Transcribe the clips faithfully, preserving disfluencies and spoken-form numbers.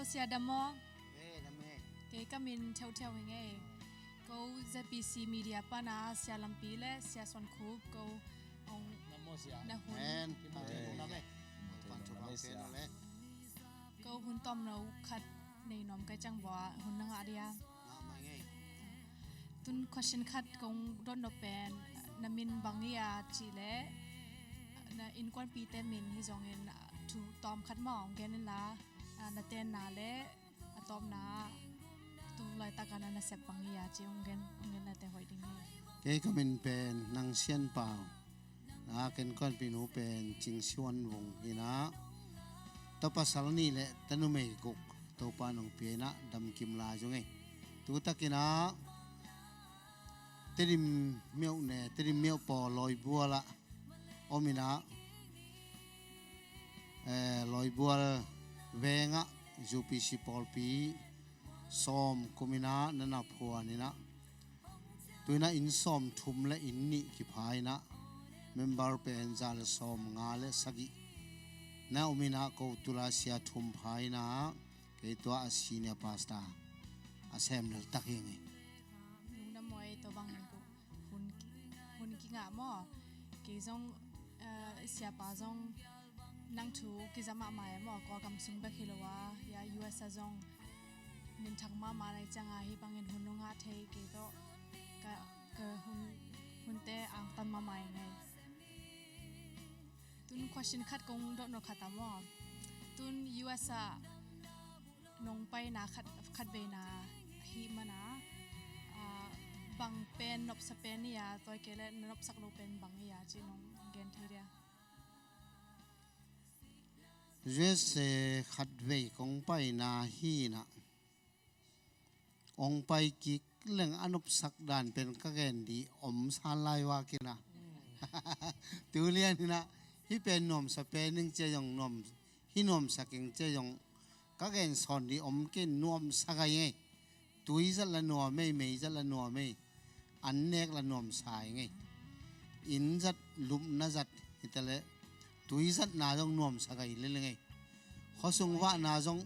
Sia dam maw? Eh, dam e. Kei ka min Theutheu hi ngei. Ko Z P C Media pana Sia Lampi le Sia Suan Khup ko hong na hun. Ko hun tawmno khat nei nuam kai ciang bua hun na ngah dia. Tun question khat kong dot nop pen na min bang ia cih le na innkuanpite min hi zongin thu tawm khat maw hong gen inla, na tenna le a tawpna tu laitaka na nasep bang ia cih hong gen, hong gen nate hoih ding hi. Kei ka min pen Nang Sian Pau. Na innkuanpinu pen Cing Siuan Vung hi na, ta pasal nih le ta numei guk Topa nong pia hi na, damkim lai zong ei. Tu takin a Tedim miauh ne, Tedim miauh paw Lawibual ah om hi na, eh, Lawibual veng ah U P C pawlpi sawm kum hi na, na na phuan hi na. Tu hi na inn sawm thum le inn nih kipha hi na, member pen za le sawm nga le sagih na om hi na, ko tu la sia thum pha hi na, kei tua a senior pastor a sem lel tak hi ngei. Lungdam mawi, tua bang hun, hun kingah maw? Kei zong, eh, siapa zong nang thu kiza mahmah e maw, Kawlgam sung bek hi lo a, ya U S a zong minthang mahmah na hi cianga hih bangin hun nong ngah thei kei tawh ka, ka hun, hunte angtan mahmah ing ei. Tun question khat kong dot nop khat a maw? Tun U S a nong paina khat, khat veina hih mana, ah, bang pen nopsa pen ia, tua kei le na nopsak lo pen bang ia cih nong gen thei dia? U S A khat vei kong paina hi na, ong pai kik leng a nopsak dan pen ka gen di om san lai wa kina. Tu lian hi na, hih pen nuamsa pen ning cia zong nuam, hih nuamsa keng cia zong ka gen sawn di om kin nuamsa gai ngei. Tui zat la nuam ei, mei zat la nuam ei, an nek la nuamsa ing ei. Inn zat, lupna zat hi ta le, tui zatna zong nuamsa gai lel ing ei. Khuasung vahna zong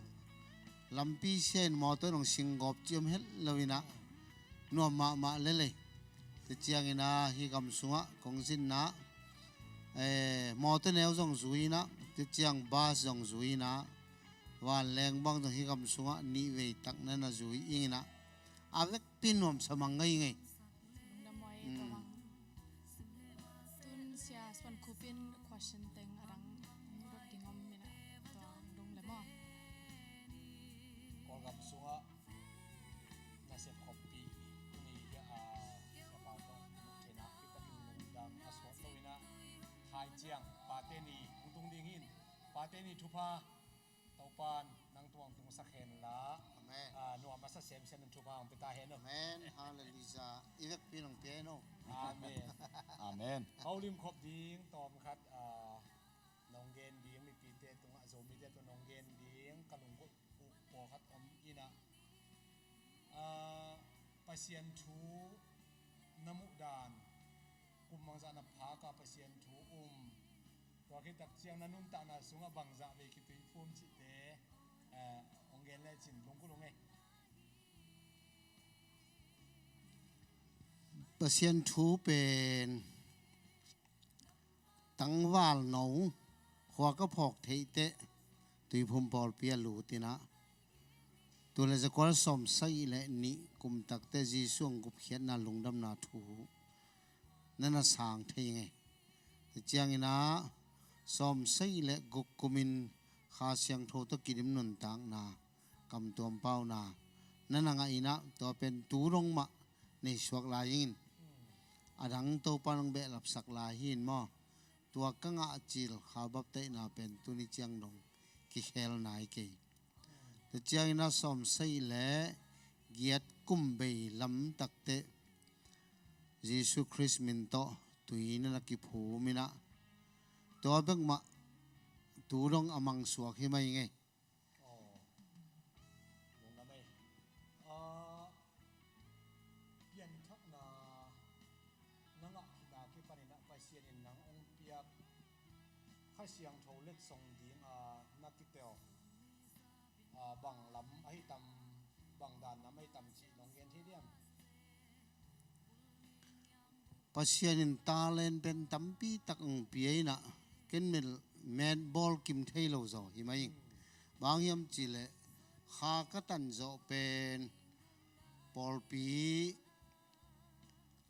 lampi sia in mawtaw in hong singgawp ci om het lo hi na, nuam mahmah lel ei. Tua ciangin a hih gam sungah kong zinna, eh, mawtaw neu zong zui hi na, tua ciang bus zong zui hi na, vanleng bang zong hih gam sungah nih vei tak na na zui ing hi na, a vekpi nuamsa mang ngei ngei. Lungdam mawi, mm, tua bang. Tun Sia Suan Khup in question teng a dang dot ding om hi na, tua dong le maw? Kawlgam sungah nasep khoppi ni hi a, siapa tawh muh theihna kitakin lungdam a suak lo hi na, thai ciang Pate ni hong tung ding hi in, Pate ni thupha Topan nang tuang tungsak hen la. Amen. Ah, nuam a sa semsem in thupha hong pia ta hen aw. Amen. Hallelujah. I vekpi nong pia hen aw. Amen. Amen. Holim khop ding tawm khat, ah, nong gen ding mipite tungah, Zomite tungah nong gen ding ka lunggulh uh pawlkhat om hi na. Ah, Pasian thu na muh dan, kum bangzah na phak a Pasian thu um, tua khit tak ciang na nuntakna sungah bangzah vei kituiphum cihte, eh, hong gen lecin lunggulh ung ei. Pasian thu pen tangval no khua ka phawk theih teh tuiphum pawlpi a lut hi na. Tul le za kua le sawm sagih le nih kum tak teh Jesu hong gupkhiatna lungdamna thu na na sang thei ngei. Tua ciangin a sawm sagih le guk kumin Kha Siangtho tawh kidim nuntakna, kam tuam pauna na na ngah hi na, tua pen tu dong mah nei suak lai ing in, a dang Topa nong behlapsak lai hi in maw? Tua ka ngah cil kha baptaihna pen tuni ciang dong kikhel nai kei. Tua ciangin a sawm sagih le giat kum bei lam tak teh Jesu Khrist min tawh tui na na kiphum hi na, tua bek mah tu dong a mang suak hi mai ngei. Aw, lungdam ei. Ah, pianthakna na ngah khit a kipanin ah Pasian in nang hong piak Kha Siangtho letsong ding a na kitel, ah, bang la dan nam ei tam cih nong gen thei diam? Pasian in talent pen tampi tak ong pia inah, ken mel metbawl kim thei lo zaw hi mai ing. Bang hiam cihleh, kha ka tan zawh pen pawlpi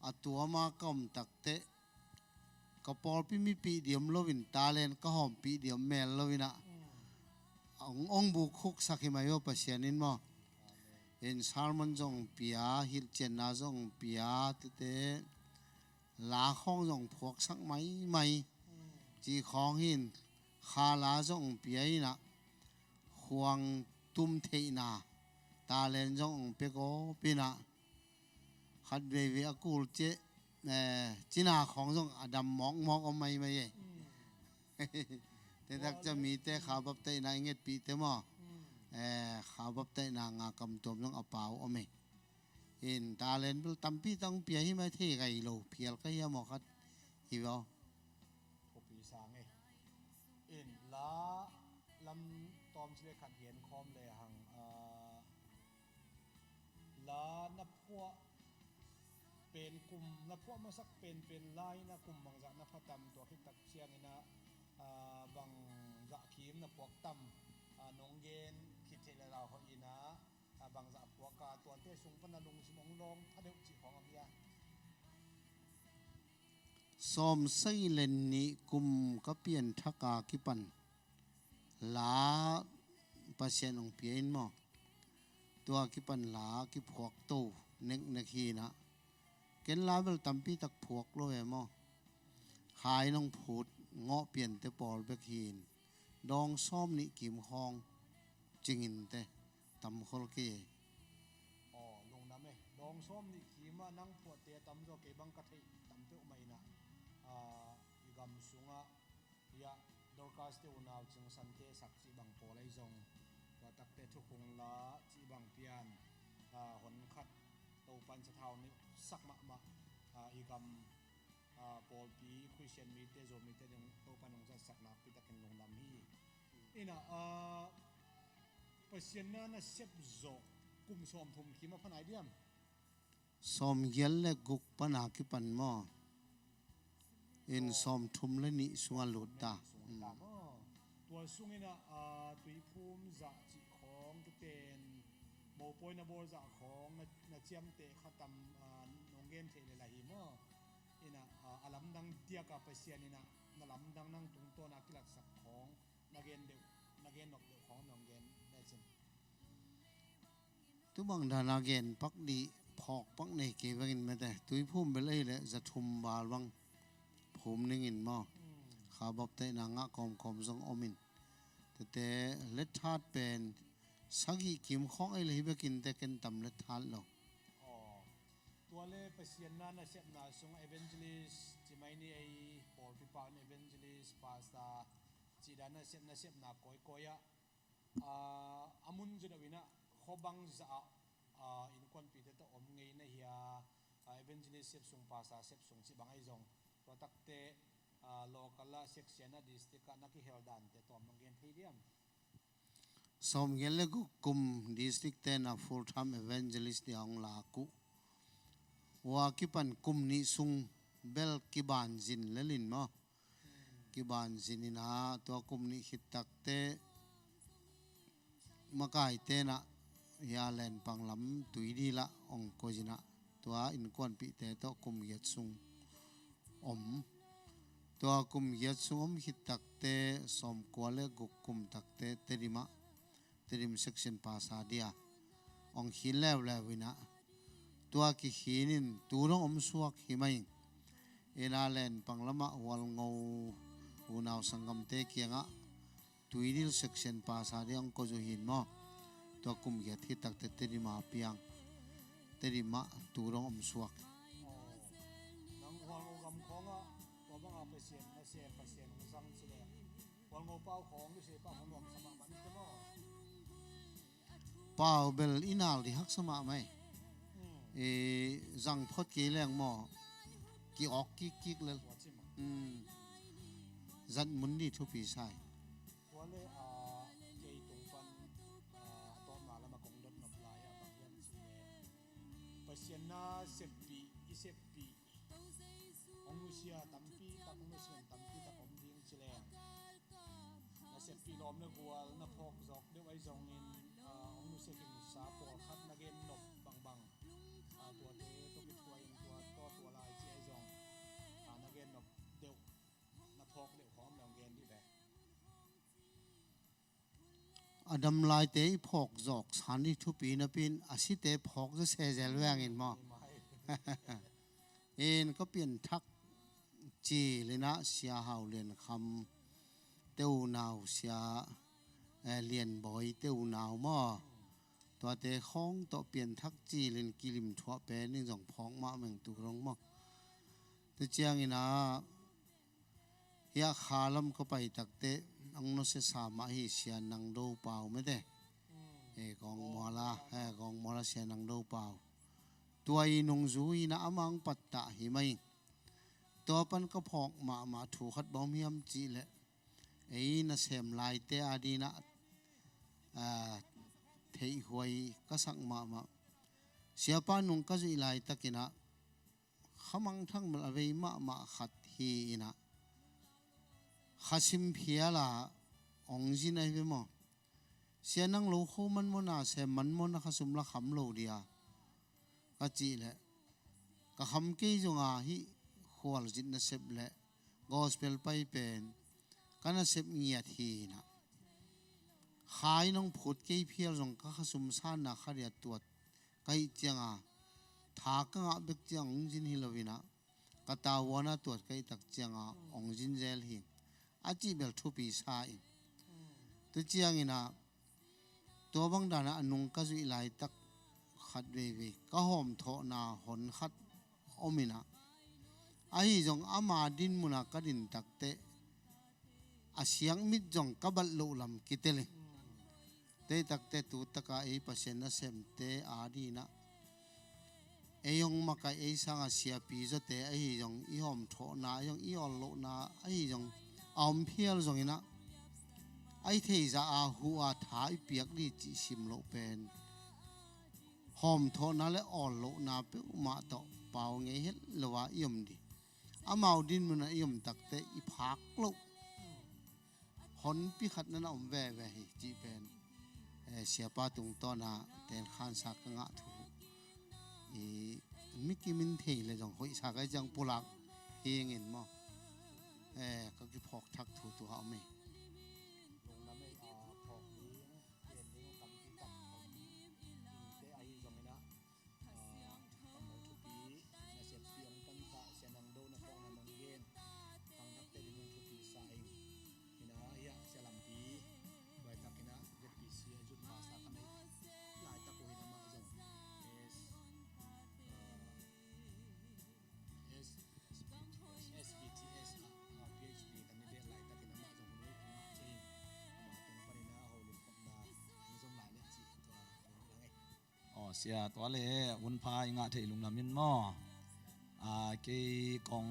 a tuama ka om takteh, ka pawlpi mipih diam loin, talent ka hawmpih diam mel loinah, ong, ong buk khuksak hi mai aw Pasian in maw. In sermon zong pia, hilhcianna zong pia, tete la khawng zong phuaksak maimai. Ci khawng hin kha la zong pia inah, khuang tum theihna talent zong ong pia gawp inah, khat veivei a kul ciah, eh, cina khawng zong a dam mawkmawk om maimai e. Te tak ciah mite kha baptaihna i ngetpihte maw? Eh, kha baptaihna nga kam tuam zong a pau om e. In talent bel tampi tang pia hi mai, thei gai lo, phial ka hiam aw khat hi vaw. Thupi sang e. In la lam tawm cileh khat gen khawm le hang, ah, la na phuah pen kum, na phuah masak penpen la inah kum bangzah na pha tam, tua khit tak ciangin ah, ah, bangzah kim na phuak tam, ah, nong gen khit theih le lau hoih inah, ah, bangzah phuak a, tuate sung pan a lungsim ong lawng pha deuh cih khawng a bia. Sawm sagih le nih kum ka pianthak a kipan la Pasian ong pia in maw. Tua kipan la kiphuak to neknek hi inah, ken la bel tampi tak phuak lo e maw. Hai nong phut ngawh piante pawl bek hi in, dawng sawm nih kim khawng cinginte tam khol kei. Aw, lungdam e. Dawng sawm nih kim ah nang phuahte a tamzaw kei bang ka theih tam peuhmah inah, ah, i gam sungah, hiah Dorcas te unau Cing Sante sak cih bang pawl ahi zong, tua takte thukhun la cih bang pian, ah, hon khat Topan sathau nih sak mahmah, ah, i gam, ah, pawlpi Khristian mite, Zomite ding Topan hong zatsak nakpi takin lungdam hi. Inah, ah, Pasian na na sep zawh kum sawmthum kim a pha nai diam? Sawmgiat le guk pan a kipan maw. In sawmthum le nih sungah lut ta. Sungah ta maw. Tua sung inah, ah, tuiphum zah cih khawng, tuten mopawi na bawl zah khawng, na, na ciamteh kha tam, ah, nong gen theih le la hi maw. Inah, ah, a lamdang diak a Pasian inah na lamdang nang tungtawn a kilatsak khawng, na gen deuh, na gen nop deuh khawng nong gen lecin. Tumang dana gen pak dih phawk pak nei kei bangin mete, tuiphum bel ei le za thum val bang phum ningin maw. Kha baptaihna ngah kawmkawm zong omin. Tete lethat pen sagih kim khawng ei le hi bekin te ken tam lethat lo. Aw, tua le Pasian na nasepna sung evangelist ci mai ni ei, pawlpi pau in evangelist, pastor, cih dan nasep, nasepna kawikawi ah, ah, a mun zidauh inah khuabang zah ah, ah, innkuanpihte tawh om ngei na hia, ah, evangelist sep sung, pastor sep sung cih bang ahi zong, tua takte, ah, local ah, section ah, district ah na kihel dante tawm nong gen thei diam? Sawmgiat le guk kum district te na full time evangelist dia hong lak uh. Ua kipan kum nih sung bel kiban zin lelin maw. Kiban zin inah tua kum nih khit takte makaite nah hia Lenpang lam Tuidil ah ong koih inah tua innkuanpihte tawh kum giat sung om. Tua kum giat sung om khit takte sawmkua le guk kum takte Tedim ah, Tedim section pastor dia ong khin leuleu inah tua kikhin in tu dong om suak hi mai ing. Inah Lenpang lamah Hualngo unau sanggamte kiangah Tuidil section pastor dia ong koih uh hi maw. Tua kum giat khit takte Tedim ah piang, Tedim ah tu dong om suak. Nang Hualngo gam khawngah tua banga Pasian na sem, Pasian hong zang cileh Hualngo pau khawng, Lusei pau khawng nuamsa mahmah ni te maw? Pau bel i nal dih haksa mahmah e. I zang phot kei leng maw, ki-awk kikkik lel. Zat mun dih thupi sa hi. Tua le, ah, kei tung pan, ah, a tawpna lamah kong dot nop lai ah bang hiam A seppih, i seppih hong nusia tampi tak, hong nusia tampi tak om ding ci leng, na seppih lawm le gual na phawk zawk deuh ahi zongin, ah, hong nusia khin sa pawlkhat na gen nop bangbang, ah, tuate tawh kithuah in tua, tua, tua lai ci ahi zong, ah, na gen nop deuh, na phawk deuh khawng om leng gen dih ve. A dam laite i phawk zawk san i thupi napi in a site phawk zaw sezel veng in maw? In ka pianthak cil in ah Sia Hau Lian Kham te unau, Sia, eh, Lian Bawi te unau maw? Tuate khawng tawh pianthak cil in kilim thuah pen in zong phawk mah meng tu rong maw? Tua ciangin ah hiah kha lam ka pai takteh ang nusia sa mah hi, Sia Nang Do Pau mete. Eh, Kawng Muala, eh, Kawng Muala Sia Nang Do Pau. Tua i nungzui in ah amah ang pattah hi mai. Tua pan ka phawk mahmah thu khat bang hiam cih leh, ei nasem laite a ding in ah, ah, theihhuai ka sak mahmah. Siapa nung ka zuih laitakin ah kha mangthang bel a vei mahmah khat hi in ah, kha sim phial a hong zin ahi ve maw? Sia, nang lo kho manmawhna, sem manmawhna kha sum la kham lo dia ka cih leh, ka kham kei zong a, hih khualzin nasep le gospel pai pen ka nasep ngiat hi in ah, kha in hong phut kei phial zong ka kha sum sanna kha dia tuat ka hih ciang a, tha ka ngah bek ciang hong zin hi lo in ah, ka tavuan a tuat ka hih tak ciang a hong zin zel hi, a cih bel thupi sa in. Tua ciangin ah tua bang dan ah a nung ka zuih laitak khat veivei ka hawmthawhna hon khat om in ah, ahi zong ama din mun ah ka din takteh a siang mit zong ka balh loh lam kitel hi. Tua hih takteh tu tak a ei Pasian nasemte a ding in ah ei hong makaih, ei sang a siapi zawte ahi zong i hawmthawhna, ei hong i awl lohna ahi zong a om phial zongin ah, a i theih zah a huh a tha i piak ding cih sim loh pen hawmthawhna le awl lohna peuhmah tawh pau ngei het lo a i om ding. Amau din mun ah i om takteh i phak loh honpi khat na na om veve hi cih pen, eh, Siapa tungtawn ah tenkhansa ka ngah thu, i mi kim in thei le zong hoihsa ka hih ciang pulak hi ing in maw? Eh, ka kiphawk thak thu tua om hi. Lungdam ei, ah, phawk ding, gen ding tampi tak om, innte ahi zongin ah, ah, kammal thupi, naseppi hong pantah, Sia Nang Do na phawkna nong gen, khangthakte ding hong thupi sa ing. Hi in ah, hiah Sia Lampi, laitak in ah Z B C a zut masa ka neih laitak uh hi in amah zong S, ah, S, S B T S, ah, ah, P H D candidate laitak in amah zong hun hoih hong ngah ciangin, amah tung panin ah holim khopna hong zom lai leh cih tua hong lang ei. Aw, Sia, tua le hun pha i ngah theih lungdam in maw? Ah, kei kong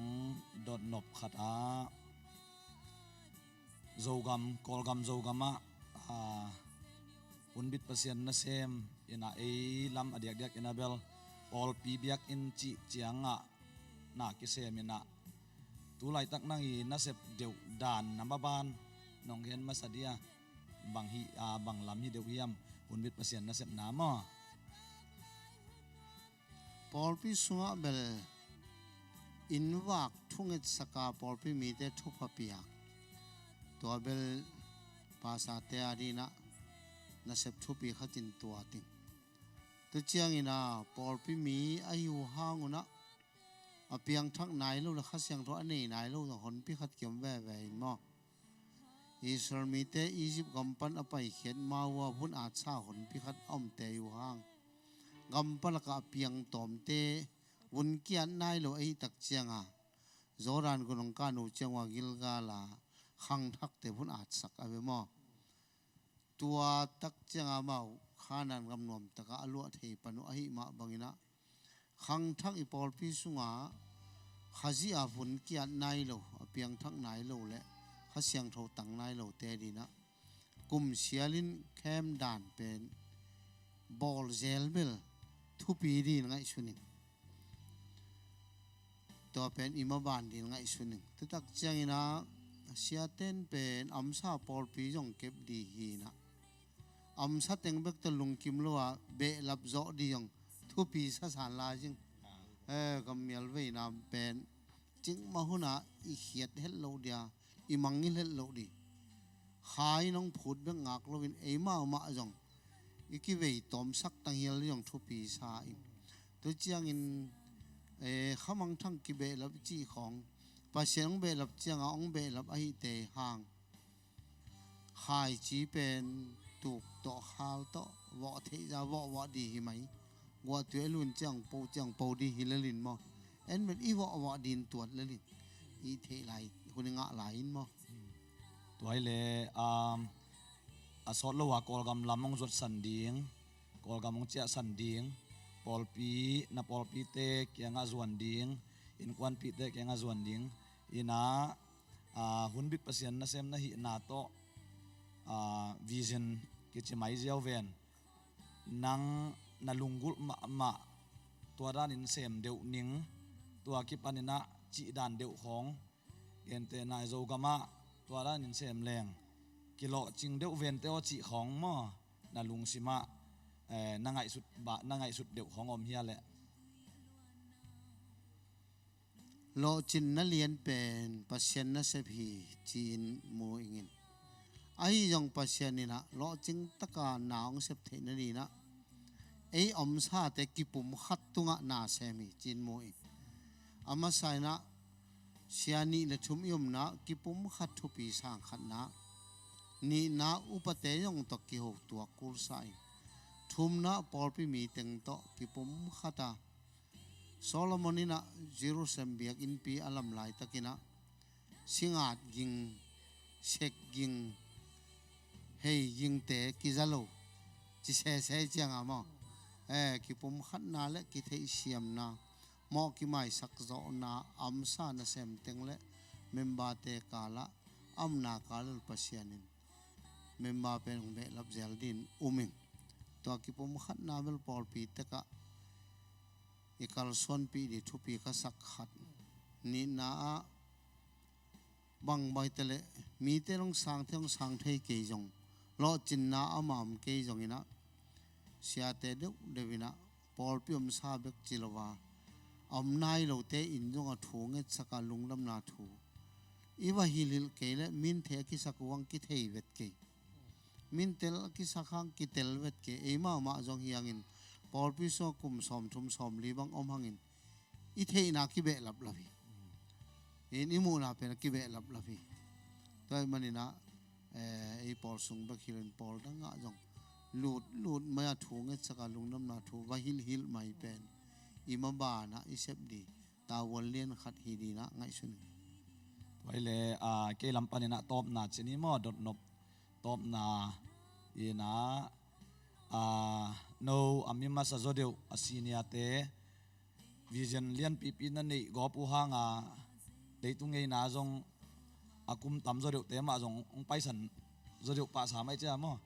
dot nop khat ah, Zogam, Kawlgam Zogam ah, ah, Hunbit Pasian nasem in ah, ei lam a diakdiak in ah bel Pawlpi Biakinn cih ciang ah na kisem in ah, tu laitak nang i nasep deuh dan na maban nong gen masa dia, bang hi, ah, bang lam hi deuh hiam, Hunbit Pasian nasepna maw? Pawlpi sungah bel innvak thungetsak a, pawlpi mite thupha piak, tua bel pastorte a ding in ah nasep thupi khat in tuat ing. Tua ciangin ah pawlpi mi ahi uh hang un ah, a piangthak nai lo le Kha Siangtho a nei nai lo zong honpi khat kiom veve in maw? Israel mite Egypt gam pan a paikhiat ma uh a vun atsa honpi khat a omte uh hang, gam palak ah a piang tawmte vun kiat nai lo ahih tak ciang a, Jordan gun hong kan uh ciang uh a Gilgal ah khangthakte vun atsak a ve maw? Tua tak ciang a amau Kanaan gam nuam tak ah a luah thei pan uh ahih mah bangin ah, khangthak i pawlpi sungah Khazih a vun kiat nai lo, a piangthak nai lo le Kha Siangtho tang nai lote ding in ah, kum sial in khem dan pen bawl zel bel thupi ding in ngaihsun in. Tua pen i maban ding ngaihsun ing. Tutak ciangin ah siaten pen amsa pawlpi zong kep ding hi in ah, amsa teng bek tawh lungkim lo a behlap zawh ding zong thupi sa san lai zing. Eh, kammial veina pen cikmah hunah i khiat het loh ding a, i mangngilh het loh ding. Kha in hong phut bek ngak loin eimah mah zong i kivei tawmsak tanghial ding zong thupi sa ing. Tu ciangin, eh, kha mangthang kibehlap i cih khawng, Pasian hong behlap ciangah hong behlap ahihte hang, khaici pen tuk tawh khal tawh vawh theihza vawhvawh ding hi mai. Guahtui a lun ciang po ciang po ding hi lelin maw, en bet i vawhvawh ding tuat lelin i theih lai hun i ngah lai in maw. Tua hi leh, um, a sawt lo a Kawlgam lam hong zuatsan ding, Kawlgam hong ciahsan ding, pawlpi, na pawlpite kiangah zuan ding, innkuanpihte kiangah zuan ding. Inah, ah, hunbik Pasian nasem na hihna tawh, ah, vision kici mai ziau ven. Nang na lunggulh mahmah tua danin sem deuh ning, tua kipaninah cihdan deuh khawng. Gentehna i Zogamah tua danin sem leng kilawhcing deuh vente aw cih khawng maw, na lungsimah, eh, na ngaihsut, na ngaihsut deuh khawng om hia leh? Lawhcinna lian pen Pasian nasep hi ci-in mu ingin. Ahi zong Pasian inah lawhcing taka na hong sep theih nadinah ei omsate kipum khat tungah na sem hi ci-in mu ing. A masa inah sia nih le thum i omna kipum khat thupi sang khatna, nihna upate zong tawh kiho tuak kulsa ing. Thumna pawlpi mi teng tawh kipum khata Solomon inah Jerusalem biakinnpi a lam laitakinah singat ging, sek ging, hei gingte kiza lo ci sese cianga maw, eh, kipumkhatna le kitheihsiamna, mawh kimaisak zawhna, amsa nasem teng le memberte kalah amna kalal Pasian in member pen hong behlap zel din um ing. Tua kipumkhatna bel pawlpi tekah i kalsuanpih ding thupi ka sak khat. Nihna ah bang baite le mite long sang thei, long sang thei kei zong, lawhcinna ama om kei zong inah siate deuhdeuh inah pawlpi omsa bek ci lo a, a om nai lote in zong a thu ngetsaka lungdamna thu i va hilhilh kei le min thei a kisak uh hang kithei vet kei. Min tel a kisak hang kitel vet kei. Eimah mah zong hiangin pawlpi sungah kum sawmthum sawmli bang om hangin i theihna kibehlaplap hi. In i muhna pen a kibehlaplap hi. Tua ahih maninah, eh, ei pawl sung bek hilin pawl dangah zong lut lut mai a thu ngetsaka lungdamna thu va hilhhilh mai pen i mabanah i sep ding tavuan lian khat hi dinah ngaihsun hi. Tua hi leh, ah, kei lam paninah tawpna ci ni maw, dotnop tawpna inah, ah, no a mi masa zaw deuh a seniorte vision lianpipi na neih gawp uh hanga leitung ngeina zong a kum tam zaw deuhte mah zong hong paisan zaw deuh pahsa mai cia maw?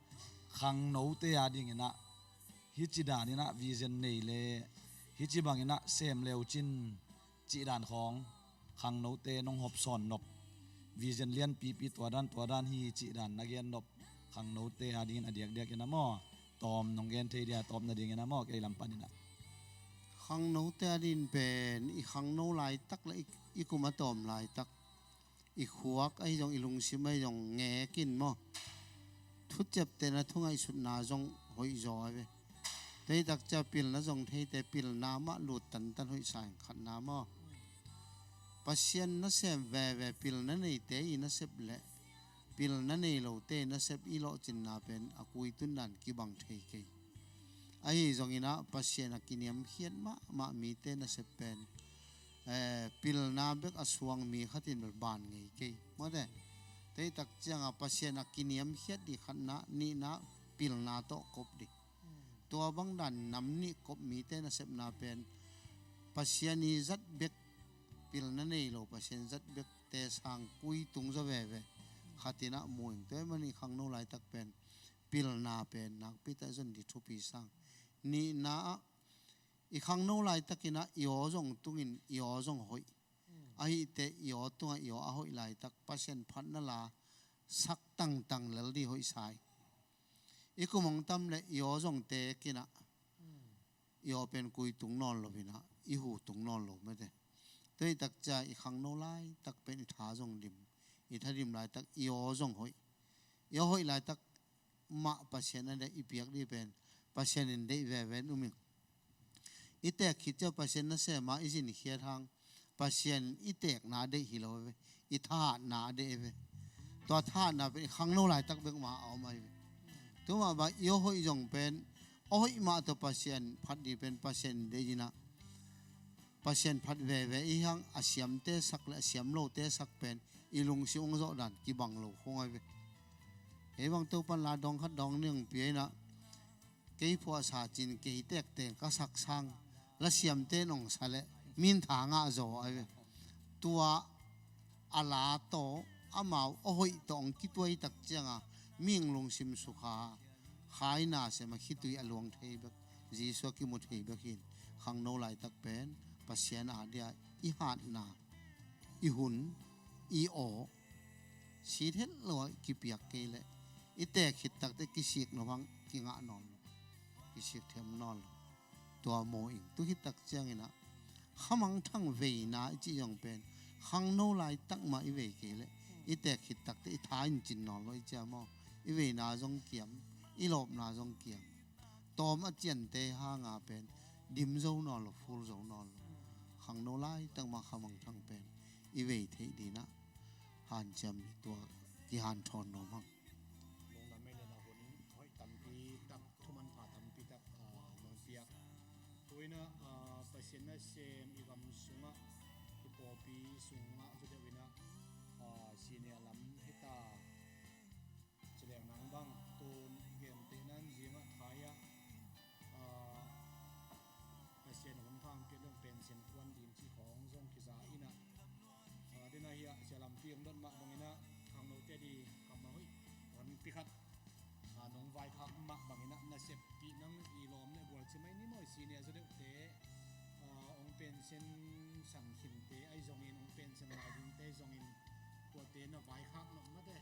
Khangnote a dinginah hici daninah vision nei le hici banginah sem leucin cihdan khawng khangnote nong hopsawn nop, vision lianpipi tua dan tua dan hi cihdan na gen nop khangnote a dingin a diakdiakin a maw? Tawm nong gen thei dia tawp nadingin a maw, kei lam paninah. Khangnote a din pen i khangno laitak le i, i kum a tawm laitak i khuak ahi zong i lungsim ahi zong ngekin maw? Thuciaptehna thungaihsutna zong hoihzaw a ve. Teitak cia pilna zong theite pilna mah lut tantan hoihsa in khatna maw? Pasian nasem veve pilna neite i nasep le pilna nei lote nasep i lawhcinna pen a kuitun dan kibang thei kei. Ahi zonginah Pasian a kiniamkhiat mahmah mite nasep pen, eh, pilna bek a suang mi khatin bel ban ngei kei. Mawte, teitak cianga Pasian a kiniamkhiat dih khatna, nihna pilna tawh kop dih. Tua bang dan nam nih kop mite nasepna pen Pasian i zat bek, pilna nei lo Pasian zat bek te sang kui tung zaw veve khatinah muing. Tua ahih manin i khangno laitak pen pilna pen nakpitah zon dih thupi sang. Nihna ah i khangno laitakinah i aw zong tungin i aw zong hoih. Ahih teh i aw tungah i aw a hoih laitak Pasian phatna la sak tangtang lel ding hoih sa hi. I kum hong tam leh i aw zong teek in ah, i aw pen kui tung nawn lo in ah, i hu tung nawn lo mate. Tua hi tak ciang i khangno laitak pen i tha zong dim, i tha dim laitak i aw zong hoih. I aw hoih laitak mah Pasian a deih i piak ding pen Pasian in deih veve in um ing. I teek khit ciang Pasian nasem a i zinkhiat hang Pasian in i teekna a deih hi lo ve, i thahatna a deih ve. Tua thahatna pen i khangno laitak bek mah a om ahi ve. Tua mah bang i aw hoih zong pen aw hoih mah tawh Pasian phat ding pen Pasian in deih in ah, Pasian phat veve i hang a siamte sak le a siam lote sak pen i lungsim hong zawh dan kibang lo khong ahi ve. Kei bang Topan la dawng khat dawng nih hong pia in ah, kei phuahsa cin kei tekteng ka sak sang la siamte in hong sa leh min tha ngah zaw ahi ve. Tua a la tawh amau a hoih tawh hong kituak tak ciang a mihing lungsim sukha, khaina sem a khitui a luang thei bek, Jesu a kimu thei bek hi in, khangno laitak pen Pasian a dia i hatna, i hun, i aw sit het lo a kipiak kei leh i teek khit tak teh kisik nop hang kingah nawn lo, kisik thiam nawn lo. Tua mu ing. Tu khit tak ciang in ah khamangthang veina i cih zong pen khangno laitak mah i vei kei leh i teek khit tak teh i tha in cin nawn lo i ci a maw. I veina zong kiam, i lawpna zong kiam. Tawm a ciangte hang a pen dim zo nawn lo, ful zo nawn lo. Khangno laitak mah khamangthang pen i vei theih ding in ah hanciam tua kihanthawn nuam hang. Lungdam ei le na hun hoih tampi tak, thu manpha tampi tak, ah, nong piak. Tu in ah, ah, Pasian nasem i gam sungah, i pawlpi sungah zaw deuh in ah, ah, senior lam hi ta. Ci leng nang bang tun i gentehna in zingah thai ah, ah, Pasian hun thang piak dong pension kuan ding cih khawng zong kiza in ah, ah, den ah hi ah, sia lampi hong dot mah bang in ah, khangnote di kammal hoih lampi khat, ah, nong vaikhak mah bang in ah, naseppih nang i lawm le gual ci mai ni maw, i senior zaw deuhte, ah, hong pension san khinte ahi zongin, hong pension lai dingte ahi zongin, tuate na vaikhak nop mate,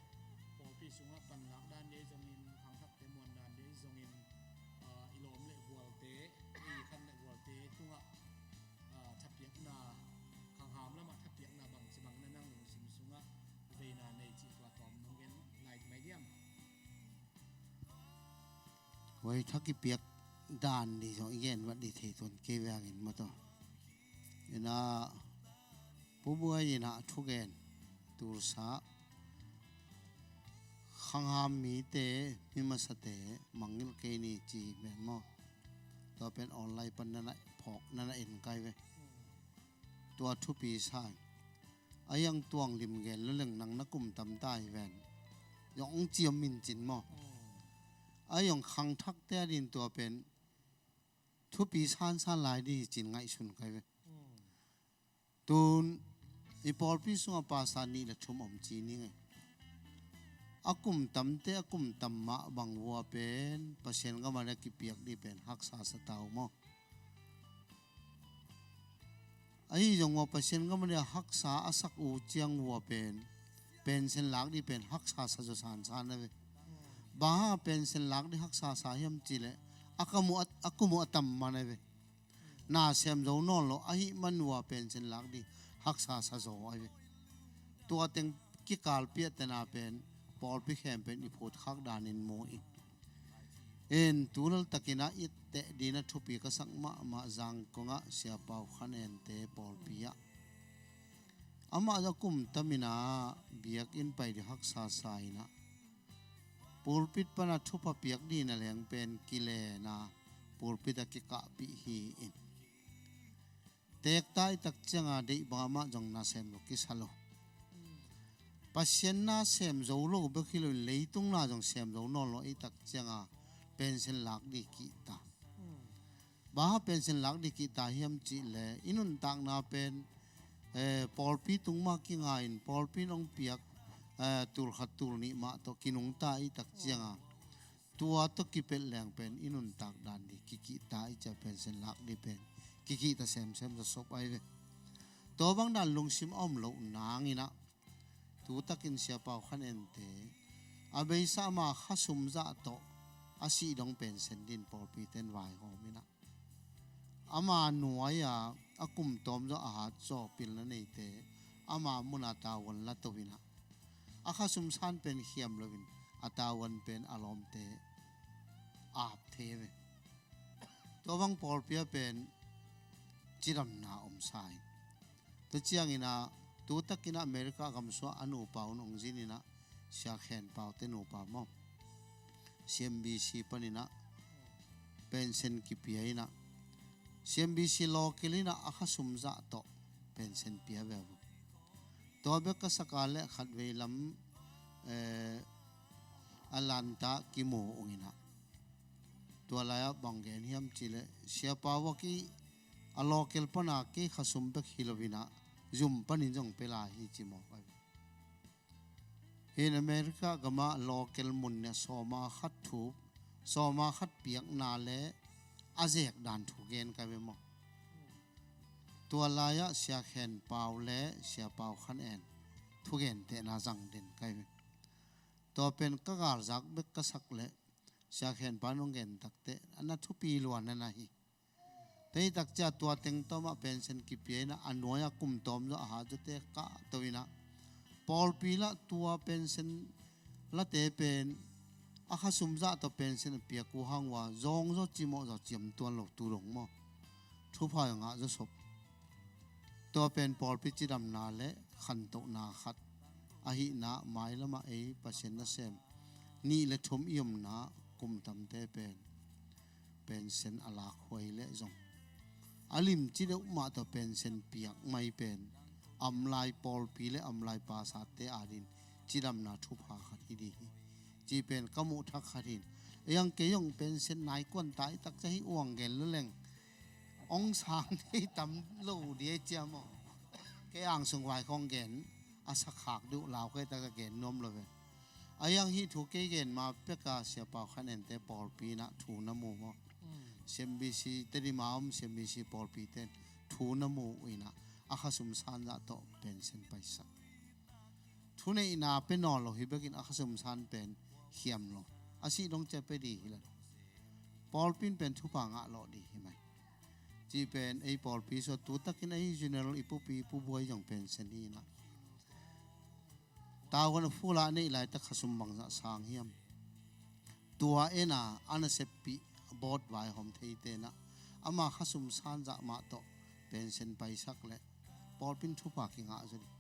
pawlpi sungah panlak dan dei zongin, khangthakte muan dan dei zongin, ah, i lawm le gualte, i khan le gualte tungah, ah, thapiakna, khangham lamah thapiakna bangci bang na nang lungsim sungah veina nei cih tua tawm nong gen lai mai diam? Huai tha kipiak dan ding zong i gen vat ding thei tuan kei veng in maw taw. Ina Pu Buai in ah thugen tulsa, khangham mite, mi masate mangngilh kei ni ci ven maw. Tua pen online pan na na phawk na na en kai ve. Tua thupi sa in. A hiang tuang lim gen lo leng nang na kum tam ta hi ven. Zong hong ciam min cin maw. A hiang khangthakte a din tua pen thupi sansan lai ding hi cin ngaihsun kai ve. Tun i pawlpi sungah pasa nih le thum om ci ni ngei. A kum tamte a kum tam mah bang vua pen Pasian gam a na kipiak ding pen haksa sa ta uh maw. Ahi zong vua Pasian gam a na haksa a sak uh ciang vua pen pension lak ding pen haksa sa zaw sansan a ve. Bang hang pension lak ding haksa sa hiam cih leh a kum uh a, a kum uh a tam man a ve. Na sem zo nawn lo ahih man vua pension lak ding haksa sa zaw a ve. Tua teng kikalpiah tena pen pawlpi khempeuh in i phutkhak danin mu in. En tu laltakin ah i teh ding a thupi ka sak mahmah Zangkong ah Sia Pau Khan Ente pawlpi ah. Amah zong kum tam in ah biakinn pai ding haksa sa in ah pulpit pan a thupha piak ding a leng pen kilen a pulpit ah kikahpih hi in. Teek ta i tak ciang a deih bang amah zong na sem lo kisa lo. Pasian na sem zo lo bek hi lo in leitung na zong sem zo nawn lo i tak ciang a pension lak ding kihta. Bang hang pension lak ding kihta hiam cih leh i nuntakna pen, eh, pawlpi tung mah kinga in pawlpi in hong piak, eh, tul khat tul nih mah tawh kinungta i tak ciang a tua tawh kipelh leng pen i nuntak dan ding kikihta i ci a pension lak ding pen kikihta semsem sawsop a hi ve. Tua bang dan lungsim a om loh nang in ah, tu takin Sia Pau Khan Ente a beisa ama khasum zah tawh a sih dong pension dingin pawlpi ten vaihawm in ah, ama nuai-a a kum tawm zawh a hat zawh pilna neite ama munah tavuan la to in ah, a khasum san pen khiam loin a tavuan pen a lawmte ap thei ve. Tua bang pawlpi ah pen cidamna om sa hi. Tua ciangin ah, tu takin ah America gamsung ah a nupa un hong zin in ah, Sia Khen Pau te nupa maw, C M B C panin ah pension kipia in ah, C M B C local in ah a khasum zah tawh pension pia ve uh. Tua bek ka sak a leh khatvei lam, eh, Atlanta kimu ung in ah, tua lai-ah bang gen hiam cih leh, Sia Pau, a kei a local pana kei khasum bek hi lo in ah, zum panin zong pia lai hi, ci mawk ahi. Hih America gamah local mun in ah sawma khat thup, sawma khat piakna le a zek dan thu gen ka hi ve maw. Tua lai-ah Sia Khen Pau le Sia Pau Khan En thugentehna zang den ka hi ve. Tua pen ka galzak bek ka sak leh, Sia Khen Pau in hong gen takteh a na thupi lua na na hi. Tei tak ciang tua teng tawh mah pension kipia in ah, a nuai-a kum tawm zawh a hat zawhte kah to in ah, pawlpi lah tua pension late pen a khasum zah tawh pension a piak uh hang uh a, zawng zaw cimawh zaw ciam tuan lo tu dong maw. Thupha ngah zaw sop. Tua pen pawlpi cidamna le khantohna khat ahihna, mailamah ei Pasian nasem nih le thum i omna kum tamte pen pension a lakhuai leh zong, a limci deuh mah tawh pension piak mai pen a omlai pawlpi le a omlai pastor-te adingin cidamna thupha khat hi ding hi, ci pen ka muh thak khat hi. Ei ang kei zong pension nai kuan ta i tak ciang hih uang gen luleng ong sang thei tam lo ding ei, cia maw. Kei ang sung vai khong gen a sakhak duh lau kei tak a gen nuam lo ve. A iang hih thu kei gen ma pek a Sia Pau Khan Ente pawlpi in ah thu na mu maw? Mm. C M B C Tedim a om C M B C pawlpi ten thu na mu uh in ah, a khasum san zah tawh pension paisak. Thuneihna pia nawn lo hi bekin a khasum san pen khiam lo. A sih dong ciang pia ding hi lo. Pawlpi in pen thupha ngah lawh ding hi mai. Cih pen ei pawlpi sung tu takin ei general i pupi Pu Buai zong pension hi in ah, tavuan a full a neih laitak khasum bangzah sang hiam? Tua en a, a naseppih board vaihawm theite in ah, ama khasum san zah mah tawh pension paisak leh pawlpi in thupha kingah zaw ding.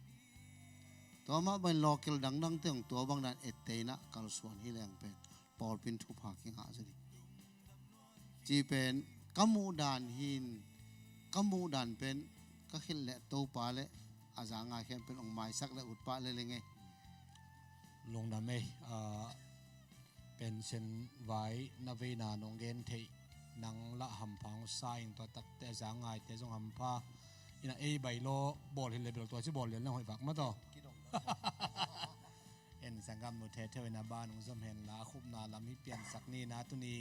Tua mah bangin local dangdangte hong tua bang dan etteh in ah kalsuan hi leng pen pawlpi in thupha kingah zaw ding. Cih pen ka muh dan hi in, ka muh dan pen ka khilh leh Topa le a za ngai khempeuh hong maisak leh ut pah lel ing ei. Lungdam ei, ah, pension vai na veina nong gen theih, nang lah hampha hong sa ing. Tua takte a za ngaite zong hampha in ah, ei bylaw bawl hi leh bel tua ci bawl lian leng hoih vak mah tawh. En, sanggamnu Thetheu in a ban hong zom hen la, a khupna lam hih piansak ni in ah, tuni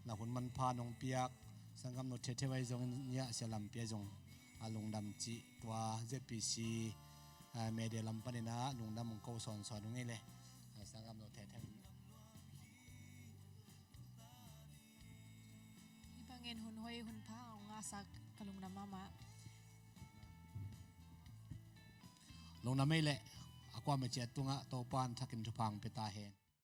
na hun manpha nong piak sanggamnu Thetheu ahi zongin, Sia Lampi ahi zong a lungdam cih, tua Z P C, ah, media lam panin ah lungdam hong ko sawnsawn ung ei le. Ah, sanggamnu Thetheu. Hih bangin hun hoih hun pha hong ngahsak ka lungdam mahmah. Lungdam ei le, a kuamah ciat tungah Topa in thakin thupha hong pia ta hen.